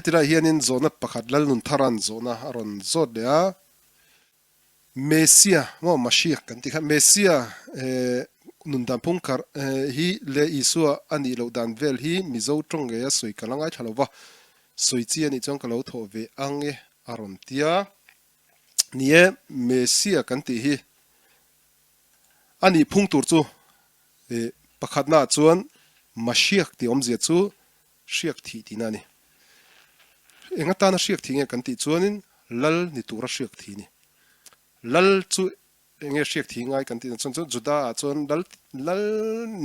Heti lai hianin zawhna pakhat Lalnunthara'n zawhna a rawn zawt leh a, Messia maw Mashiach kan tih kha Messia nun dan phung kar hi leh Isua a nih loh dan vel hi Mizo tawng ngeia sawi ka la ngaithla lo va, sawi chi a nih chuan ka lo thawh ve ang e a rawn ti a. Ni e, Messia kan tih hi a nih phung tur chu pakhatnaah chuan Mashiach tih awmzia chu hriak thih tihna a ni. Eng atana hriak thih nge kan tih chuanin lal ni tura hriak thih a ni. Lal chu eng nge hriak thih ngai kan tihna chuan chuan Juda ah chuan lal lal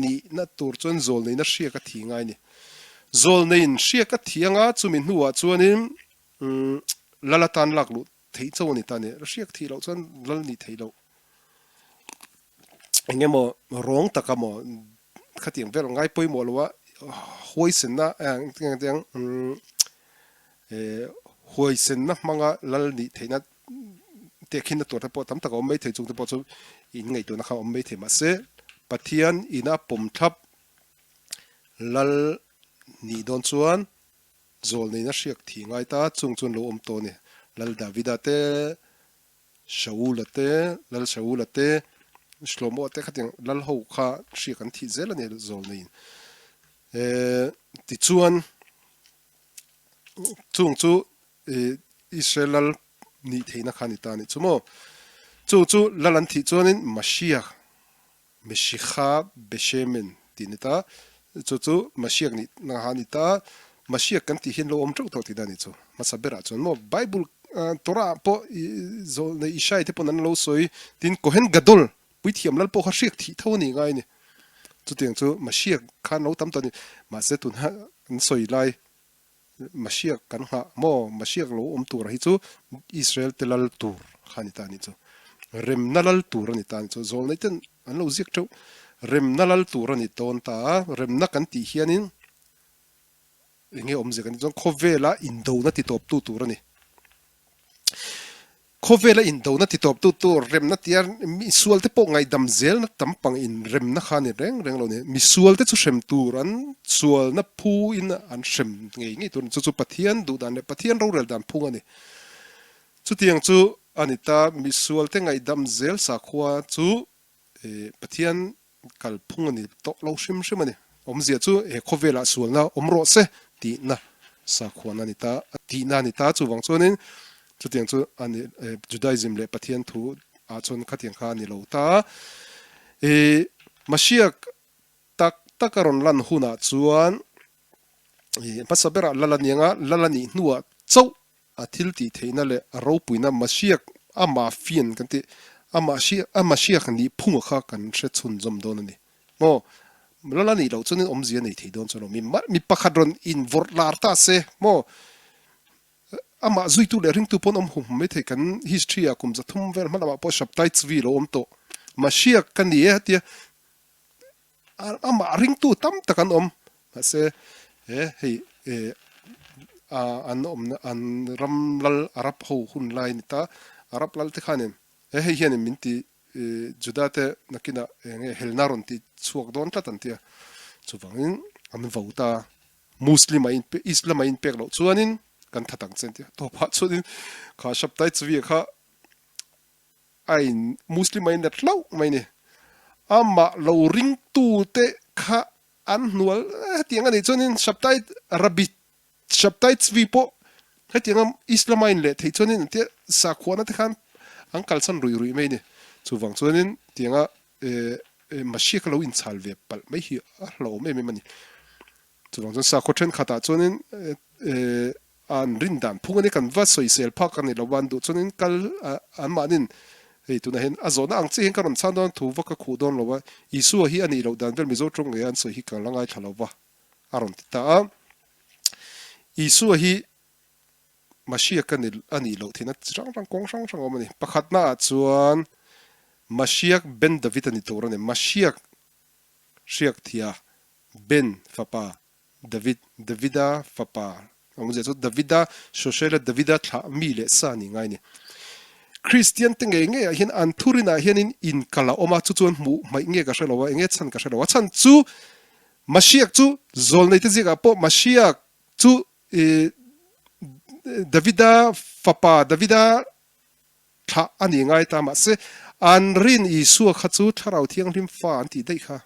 nihna tur chuan zawl neihna hriak a thih ngai a ni. Zawl neiin hriak a thih anga chumi hnuah chuanin lal atan lak luh theih chauh a ni ta a ni. Hriak thih loh chuan lal nih theih loh. Eng emaw rawng taka maw khatiang vel ngai pawimawh lo a huaisenna tiang huaisenna hmanga lal nih theihna tehkhinna tur te pawh tam tak a awm mai thei chung te pawh chu in ngaihtuahna kha a awm mai thei mahse Pathian ina pawm thlap lal nih dawn chuan zawl neihna hriak thih ngai ta chung chuan lo awm tawh a ni. Lal Davida te Shaula te, Lal Shaula te, Shlomo te khatiang lal ho kha hriak an thih zel a ni zawl neiin. Tichuan chung chu Israel lal nih theihna kha a ni ta a nih chu maw. Chung chu lal an thih chuanin Mashiach Meshicha Beshemen tih a ni ta. Chu chu Mashiach nih na a ni ta. Mashiach kan tih hian lo awm teuh tawh tihna a ni chu. Hmasa berah chuan maw Bible Torah ah pawh zawlnei Ishai te pawn an lo sawi tin Kohen Gadol puithiam lal pawh kha hriak thih tho a nih ngai a ni. Chutiang chu Mashiach khan lo tam tawh a ni. Mahse tuna an sawi lai Mashiach kan nghah maw? Mashiach lo awm tur hi chu Israel te lal tur kha a ni ta a nih chu. Remna lal tur a ni ta a nih chu. Zawlnei ten an lo ziak teuh. Remna lal tur a ni dawn ta a. Remna kan tih hianin eng nge awmzia kan tih chuan khawvela indona titawptu tur a ni. Khawvela indona titawptu tur remna tia misualte pawh ngaihdam zelna tam pang inremna kha a ni reng reng lo ni. Misualte chu hrem tur an sualna phu in an hrem ngei ngei tur a ni. Chu chu Pathian duhdan leh Pathian rorel dan phung a ni. Chutiang chu a ni ta, misualte ngaihdam zel sakhua chu Pathian Kalphung a ni tawh lo hrim hrim a ni. Awmzia chu he khawvelah sualna awm rawh se tihna sakhuana a ni ta, tihna a ni ta. Chuvang chuanin chutiang chu a ni, Judaism leh Pathian thu ah chuan khatiang kha a ni lo ta. I Mashiach tak tak a rawn lan hunah chuan i hmasa berah lal a ni anga, lal a nih hnuah chauh A thil tih theihna leh a ropuina Mashiach ama fian kan tih a a Mashiach nih phunga kha kan hre chhunzawm dawn a ni. Maw? Lala nih loh chuanin awmzia nei thei dawn chuan lo. Mi mi pakhat rawn invawrh lar ta se maw? Amah zuitu leh ringtu pawn awm hum hum mai thei kan history ah kum 300 vel hma lamah pawh Shabtai Tzvi lo awm tawh. Mashiach ka ni e tia Amah ringtu tam tak an awm. Mahse, he hei an awmna an ram lal Arab ho hun lai a ni ta. Arab lal te khanin he hei hianin min ti Juda te nakinah eng nge helna rawn ti chhuak dawn tlat an ti a. Chuvangin an vo ta. Muslim a inpe Islam a inpek loh chuanin kan that ang che an ti a. Tawpah chuanin kha Shabtai Tzvi kha a in Muslim a inlet hlauh mai a ni. Amah lo ringtute kha an hnual hetiang a nih chuanin Shabtai Rabbi Shabtai Tzvi pawh hetianga Islam a inleh theih chuanin an tia sakhuana te khan an kalsan ruih ruih mai a ni. Chuvang chuanin tianga Mashiach a lo inchhal ve palh mai hi a hlauhawm em em a ni. Chuvang chuan sakhaw thenkhatah chuanin an rin dan phung a ni, kan va sawisel phak a ni lo va, an duh chuanin kal anmahnin hei tunah hian a zawhna ang chiah hian ka rawn chhan dawn thu va ka khuh dawn lo va, Isua hi a nih loh dan vel Mizo tawng ngei an sawi hi ka la ngaithla lo va a rawn ti ta a. Isua hi Mashiach a ni a nih loh theihna chi hrang hrang kawng hrang hrang a awm a ni. Pakhatnaah chuan Mashiach ben David a ni tur a ni, Mashiach hriak thia Ben fapa David, Davida fapa, awmzia chu Davida, Soshela Davida thlah mi leh sa ni ngai a ni. Kristian te ngei ngeiah hian an thurinah hianin inkal a awm a, chu chuan hmuh hmaih nge ka hre lo a, eng nge chhan ka hre lo a, chhan chu Mashiach chu zawlneite zikah pawh Mashiach chu i. Davida fapa Davida thlah a ni ngai ta mahse an rin Isua kha chu Thlarau Thianghlim fa an tih daih kha.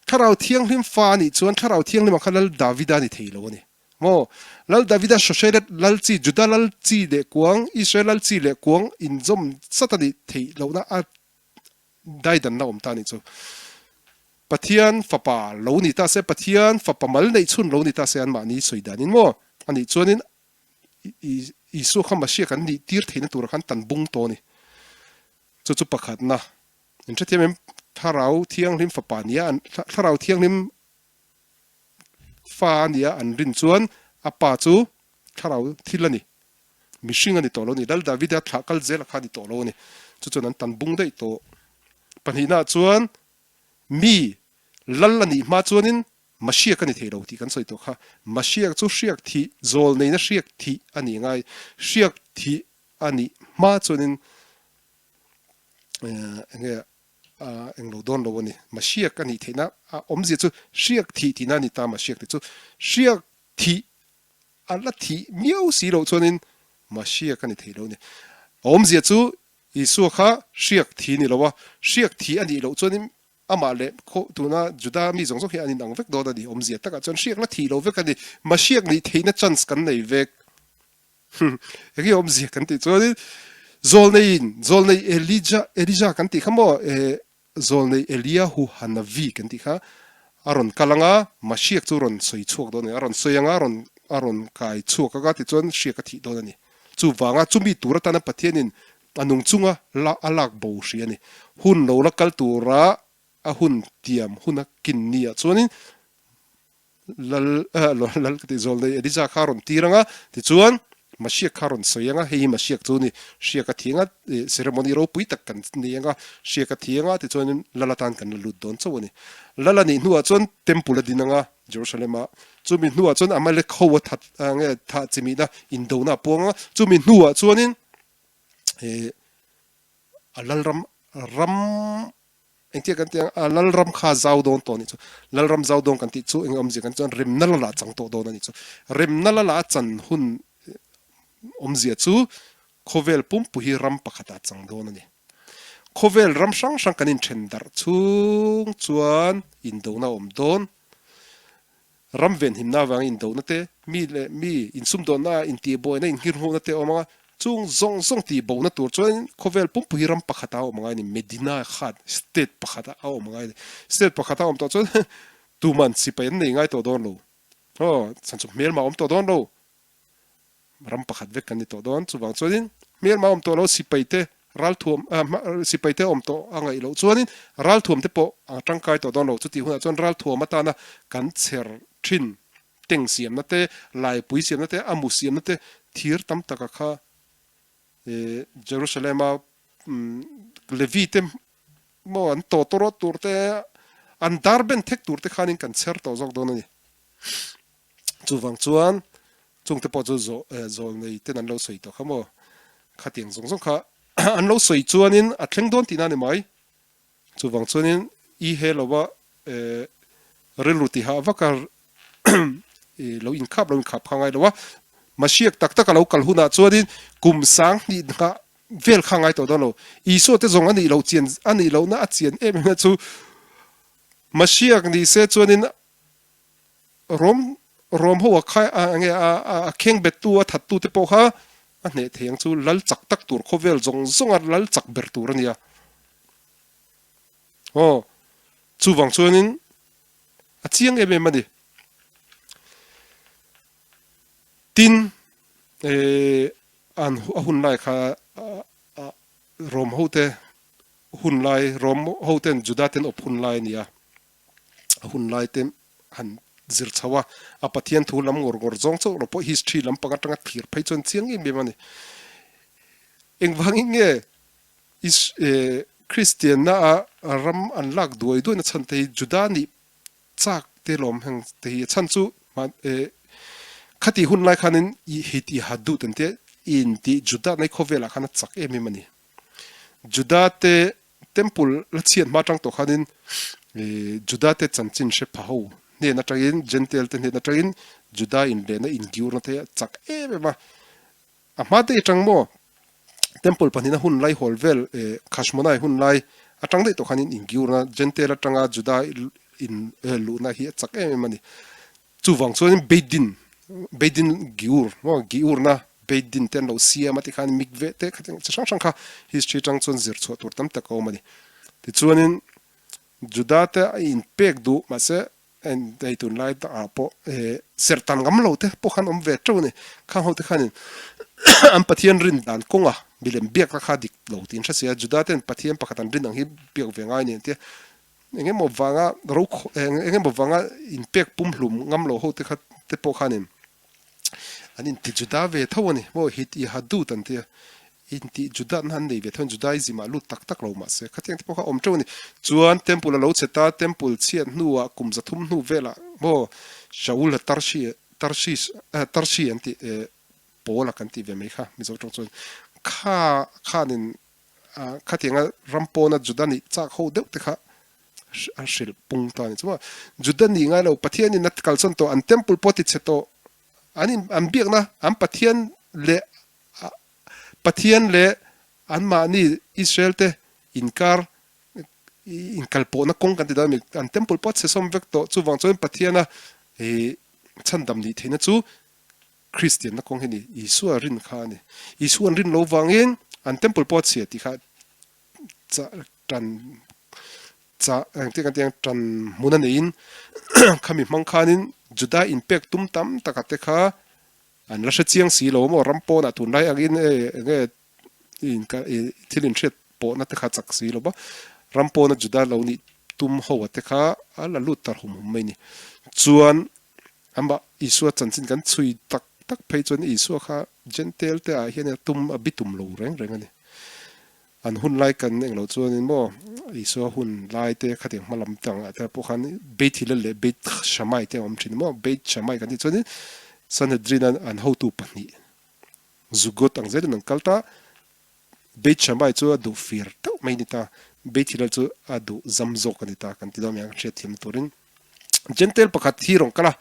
Thlarau Thianghlim fa a nih chuan Thlarau Thianghlim ah kha Lal Davida a ni thei lo a ni. Maw? Lal Davida Shoshelet lal chi, Juda lal chi leh kuang, Israel lal chi leh kuang inzawm zat a nih theih lohna a daidanna awm ta a nih chu. Pathian fapa lo ni ta se, Pathian fapa mal neih chhun lo ni ta se anmahni sawi danin maw? A nih chuanin Isua kha Masiah kan nih tir theihna turah khan tan bung tawh a ni. Chu chu pakhatna. In hrethiam em? Thlarau Thianghlim fapa nia an, Thlarau Thianghlim fa a nia an rin chuan a pa chu thlarau thil a ni. Mihring a ni tawh lo a ni. Lal Davida thlah kal zela kha a ni tawh lo a ni. Chu chuan an tan bung daih tawh. Pahnihnaah chuan mi lal a nih hma chuanin Mashiach a ni thei lo tih kan sawi tawh kha. Mashiach chu hriak thih, zawl neina hriak thih a ni ngai. Hriak thih a nih hma chuanin eng nge a englo dawn lo a ni. Mahriak a nih theihna a awmzia chu hriak thih tihna a ni ta mahriak tih chu. Hriak thih a la thih miau si loh chuanin mahriak a ni thei lo a ni. A awmzia chu Isua kha hriak thi ni lo a, hriak thih a nih loh chuanin amah leh khaw tuna Juda mi zawng zawng hi an inang vek dawn a ni. Awmzia takah chuan hriak la thih lo vek a ni. Mahriak nih theihna chance kan nei vek. Eng nge awmzia kan tih chuanin Zawlneiin, Zawlnei Elijah, Elijah kan tih kha maw, eh, Zawlnei Eliahu Hanavi kan tih kha a rawn kal ang a, Mashiach chu rawn sawi chhuak dawn a ni, a rawn sawi ang a, a rawn, a rawn kai chhuak ang a, tichuan hriak a thih dawn a ni. Chuvanga chumi tur atana Pathianin a nung chunga la, a lak bo hri a ni. Hun lo la kal tura a hun tiam huna kin ni ah chuanin Lal lal ka tih zawl nei Elija kha a rawn tir ang a, tichuan Mashiach kha a rawn sawi ang a, hei hi Mashiach chu a ni, hriak a thiang a, ceremony ropui tak kan nei ang a, hriak a thiang a, tichuanin lal atan kan la lut dawn chauh a ni. Lal a nih hnuah chuan temple a din ang a, Jerusalem ah, chumi hnuah chuan Amalek ho a that nge thah chimihna indona a puang ang a, chumi hnuah chuanin a lalram ram Engtia kan tih ang a, Lalram kha zau dawn tawh a nih chu. Lalram zau dawn kan tih chu eng awmzia kan tih chuan remna lala a chang tawh dawn a nih chu. Remna lala a chan hun awmzia chu khawvel pumpui hi ram pakhatah a chang dawn a ni. Khawvel ram hrang hrang kan inthen darh chhung chuan indona a awm dawn. Ram venhimna avangin indohna te, mi leh mi insumdawnna, intihbuaina, inghirnghawhna te a awm ang a, chung zawng zawng tihbohna tur chuan khawvel pumpui hi ram pakhatah a awm ngai a ni, Medina khan state pakhatah a awm ngai a ni. State pakhatah a awm tawh chuan tuman sipai an nei ngai tawh dawn lo, aw chhan chu hmelma a awm tawh dawn lo. Ram pakhat vek kan ni tawh dawn. Chuvang chuanin hmelma awm tawh lo sipaite ralthuam sipaite awm tawh a ngaih loh chuanin ralthuam te pawh a tangkai tawh dawn lo. Chutih hunah chuan ralthuam atana kan chher thin teng siamna te, laipui siamna te, a mu siamna te thir tam taka kha Jerusalem-a Levi te maw an tawtawrawt tur te, an dar ben thek tur te khanin kan chher tawh zawk dawn a ni. Chuvang chuan chungte pawh chu zawl nei ten an lo sawi tawh kha maw? Khatiang zawng zawng kha an lo sawi chuanin a thleng dawn tihna a ni mai. Chuvang chuanin i he lova rilru tihah vaka lo inkhap lo inkhap kha ngai lo a. Mahriak tak tak a lo kal hunah chuanin kum sang hnih nghah vel kha ngai tawh dawn lo. Isua te zawng a nih loh chian a nih lohna a chian em em na chu Mahriak ni se chuanin Rom Rom ho a khai a nge a a kheng bet tu a that tu te pawh kha a hneh thei ang chu lal chak tak tur khawvel zawng zawng a lal chak ber tur a nia. Aw chuvang chuanin a chiang em em a ni. Tin eh an a hun lai kha Rom ho te hun lai Rom ho ten Juda ten awp hun lai a ni a. a hun lai te han zir chho a, a Pathian thu lam ngawr ngawr zawng chauh lo pawh history lampang atanga thlir phei chuan chiang em em a ni. Engvangin nge Kristianna a ram an lak duai duaina chhan te hi Juda nih chak te lawm heng te hi a chhan chu khati hun lai khanin i hei tih ha duh tan te i intih Juda nai khawvelah khan a chak em em a ni. Juda te Temple la chhiat hma atang tawh khanin Juda te chanchin hre pha ho hnen atangin Gentile te hnen atangin Juda inlehna ingiurna te a chak em em a. A hma daih atang maw Temple pahnihna hun lai hawl vel Khashmonai hun lai atang daih tawh khanin ingiurna Gentile atanga Juda in luhna hi a chak em em a ni. Chuvang chuanin Beit Din, Beit Din Giur maw Giurna Beit Din te an lo siam a tikhan mikveh te khatiang chi hrang hrang kha history atang chuan zir chhuah tur tam tak a awm a ni. Tichuanin Juda te a inpek duh mahse Hei tunlai ah pawh serh tan ngam lo te pawh khan awm ve teuh a ni. Khang ho te khanin an Pathian rin dan kawnga milem biakna kha dik lo tiin hre si a, Juda ten Pathian pakhat an rin ang hi biak ve ngai a ni an ti a. Eng emaw vanga ro eng emaw vanga inpek pumhlum ngam lo ho te kha te pawh khanin an inti Juda ve tho a ni. Maw hit i hadut an ti a. Intih Judatna an nei ve thawin Judaism ah lut tak tak lo mah se khatiang te pawh kha awm teuh a ni. Chuan Temple a lo chhe ta, Temple chhiat hnuah kum 300 hnu velah maw Shaul a Tarshi Tarshish eh Tarshi an tih eh Paul a kan tih ve mai kha Mizo tawng chuan kha khanin ah khatianga ram pawna Juda nih chak ho deuh te kha a hrilh pung ta a ni. Chuan Juda nih ngai lo Pathianin a kalsawn tawh an Temple pawh a ti chhe tawh an in an biakna an Pathian leh Pathian leh anmahni Israel te inkar inkalpawhna kawng kan ti dawn a ni. An temple pawh a chhe sawm vek tawh. Chuvang chuan Pathiana chhandam nih theihna chu Kristianna kawng hi a ni. Isua rin kha a ni. Isua an rin lo vangin an temple pawh a chhia tih kha tan chah engtin kan tih ang tan hmun a neiin khami hmang khanin Juda inpek tum tam taka te kha An la hre chiang si lo maw ram pawnah tunlai angin e enge thil inhriat pawhna te kha chak si lo va, ram pawna Juda lo nih tum ho a te kha a la lut tar hum hum mai ni. Chuan amah Isua chanchin kan chhui tak tak phei chuan Isua kha Gentile te ah hian a tum a bitum lo reng reng a ni. An hun lai kan eng loh chuanin maw Isua hun lai te khatiang hma lam tang ah te pawh khan Beit Hillel leh Beit Shammai te a awm thin maw Beit Shammai kan tih chuanin Sanhedrin an an hotu pahnih Zugot ang zelin an kal ta Beit Shammai chu a duh fir deuh mai a ni ta Beit Hillel chu a duh zam zawk a ni ta kan ti dawn mai ang hriatthiamna turin Gentile pakhat hi rawn kal a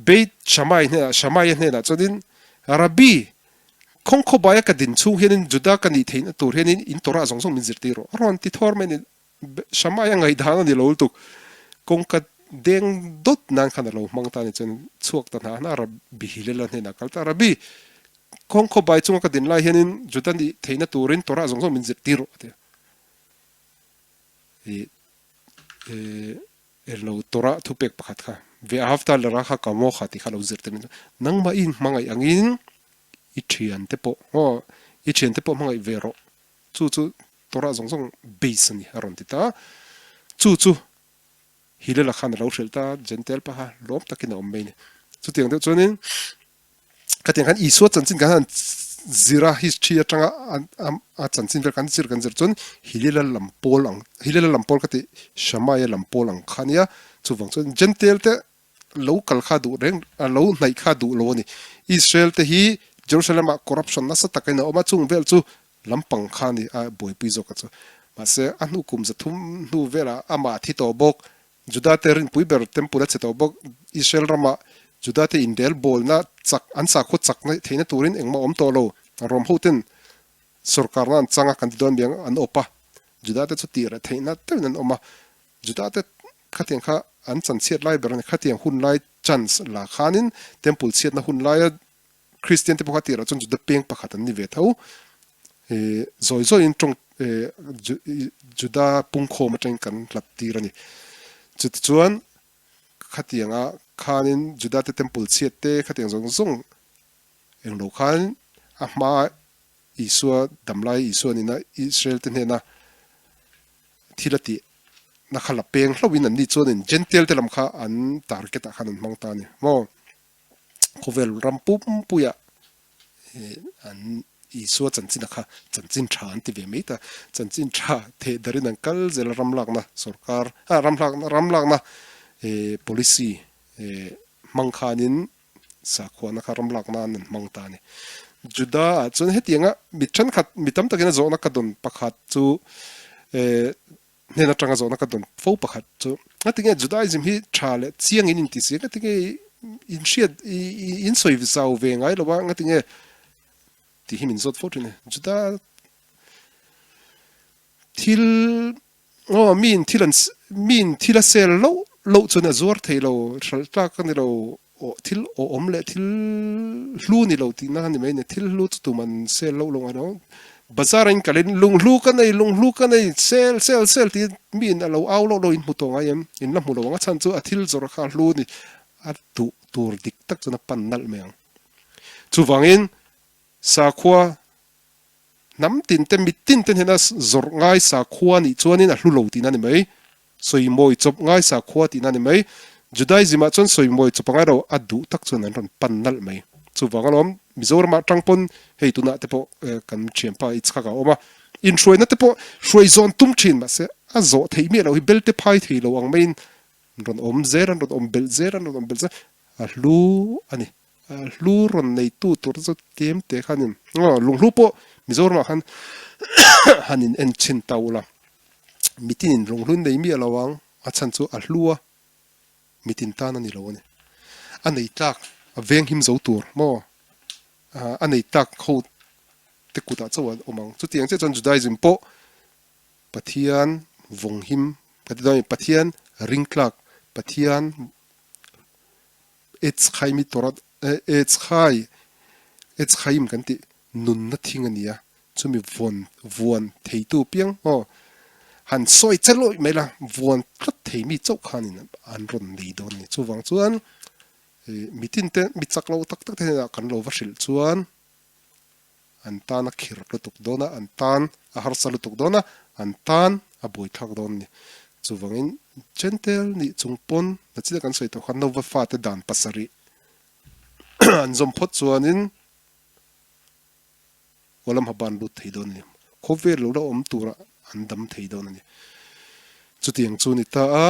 Beit Shammai hnenah Shammai a hnenah chuanin Rabbi Khawngkhawbaia ka din chhung hianin Juda ka nih theihna tur hianin in Torah zawng zawng min zirtir rawh. A rawn ti thawr mai a ni. Shammai a ngaihdan a ni lo lutuk. Kawngka deng dawt nan khan a lo hmang ta a ni chuan chhuak ta hna hna Rabbi Hillel-a hnenah a kal ta. Rabbi, Khawngkhawbai chunga ka din lai hianin Juda nih theihna turin Torah zawng zawng min zirtir rawh a ti a. Ih, eh. Erlo Torah thupek pakhat kha Ve'ahavta l'raha kamocha tih kha lo zir tir a ni. Nangmah i inhmangaih angin i thiante pawh aw i thiante pawh hmangaih ve rawh. Chu chu Torah zawng zawng base a ni a rawn ti ta. Chu chu Hillel-a khan a lo hrilh ta, Gentile paha lawm takin a awm mai a ni. Chutiang deuh chuanin Khatiang khan Isua chanchin kan han zir a, history atanga a chanchin vel kan zir kan zir chuan Hillel-a lam pawl ang, Hillel-a lam pawl ka tih Shammai-a lam pawl ang kha ania, chuvang chuan Gentile te lo kal kha duh reng, lo hnaih kha duh lo a ni. Israel te hi Jerusalem-ah corruption nasa takin a awm a, chung vel chu lampang kha a ni a buaipui zawk a chu. Mahse a hnu kum 300 hnu velah amah a thi tawh bawk, Judate rinpui ber Temple a che tawh bawk. Israel rama Judate inrel bawlna chak an sakhaw chak theihna turin engmah awm tawh lo. Rom hoten sorkarna an chang a, kan ti dawn miang an awp a. Judate chu tih reh theihna deuhin an awm a. Judate khatiang kha an chanchhiat lai ber a ni. Khatiang hun lai chance la khanin Temple chhiatna hun laia Kristian te pawh kha tirah chuan Juda peng pakhat an ni ve tho. Zawi zawiin tawng Juda pungkhawm atangin kan hlat tir a ni. Chutichuan khatianga khanin Juda te temple chhiat te khatiang zawng zawng englo khan a hma Isua damlai Isua nina Israel te hnena thil a tih na kha la peng hlauhin an ni chuanin Gentile te lam kha an target ah khan an hmang ta a ni maw. Khawvel ram pumpuia an Isua chanchin a kha chanchin tha an ti ve mai ta. Chanchin tha theh darin an kal zel a ram lakna sorkar ah ram lakna ram lakna policy hmang khanin sakhuana kha ram lak nan an hmang ta a ni. Juda ah chuan hetianga mi thenkhat mi tam takin a zawhna ka dawn pakhat chu Hnen atanga zawhna ka dawn fo pakhat chu ngatinge Judaism hi tha leh chiang in inti si ngatinge in hriat in sawi zau ve ngai lo a ngatinge. Tih hi min zawt fo thin a ni. Juda thil aw miin thil an miin thil a sel loh loh chuan a zuar thei lo, hralh tlak a ni lo, aw thil awhawm leh thil hlu ni lo tihna a ni mai a ni. Thil hlu chu tum an sel loh lo ngai lo. Bazar a in kalin lunghlu ka nei, lunghlu ka nei, sel sel sel tiin miin a lo au loh loh in hmu tawh ngai em? In la hmu lo ang a chhan chu a thil zawrh kha a hlu a ni. A duh tur dik tak chuan a pan nalh mai ang. Chuvangin sakhua hnam tin te mit tin te hnena zawrh ngai sakhua nih chuanin a hlu lo tihna a ni mai. Sawimawi chawp ngai sakhua tihna a ni mai. Judaism ah chuan sawimawi chawp a ngai lo, a duh tak chuan an rawn pan nalh mai. Chuvang alawm Mizoramah tang pawn hei tunah te pawh kan thianpa Itzhak a awm a, inhruaina te pawh hruai zawn tum thin mahse a zawh theih miah loh hi belte phai thei lo ang maiin an rawn awm zel, an rawn awm belh zel, an rawn awm belh zel a hlu a ni. Hlu rawn neitu tur chu tlem te khanin aw lunghlu pawh Mizoramah khan han in en chhin ta ula mitinin lunghlu nei miah lo ang a chhan chu a hlu a mitin tan a ni lo a ni. A nei tlak a veng him zo tur maw a nei tlak ho te kutah chauh an awm ang. Chutiang chiah chuan Judaism pawh Pathian vawng him ka ti dawn a ni Pathian ring tlak Pathian Etz Chaim-i Torah Etz Chai Etz Chaim kan tih nunna thing a ni a, chumi vawn vuan theitu piang aw han sawi che lawih mai la, vuan tlat thei mi chauh khanin an rawn nei dawn a ni. Chuvang chuan mitin te mi chak lo tak tak te hnenah kan lo va hrilh chuan An tan a khir lutuk dawn a, an tan a harsa lutuk dawn a, an tan a buaithlak dawn a ni. Chuvangin Gentile nih chung pawn nachina kan sawi tawh khan Nova fate dan pasarih an zawm phawt chuanin Olam ha ban lut thei dawn a ni. Khawvel lo la awm turah an dam thei dawn a ni. Chutiang chu ni ta a.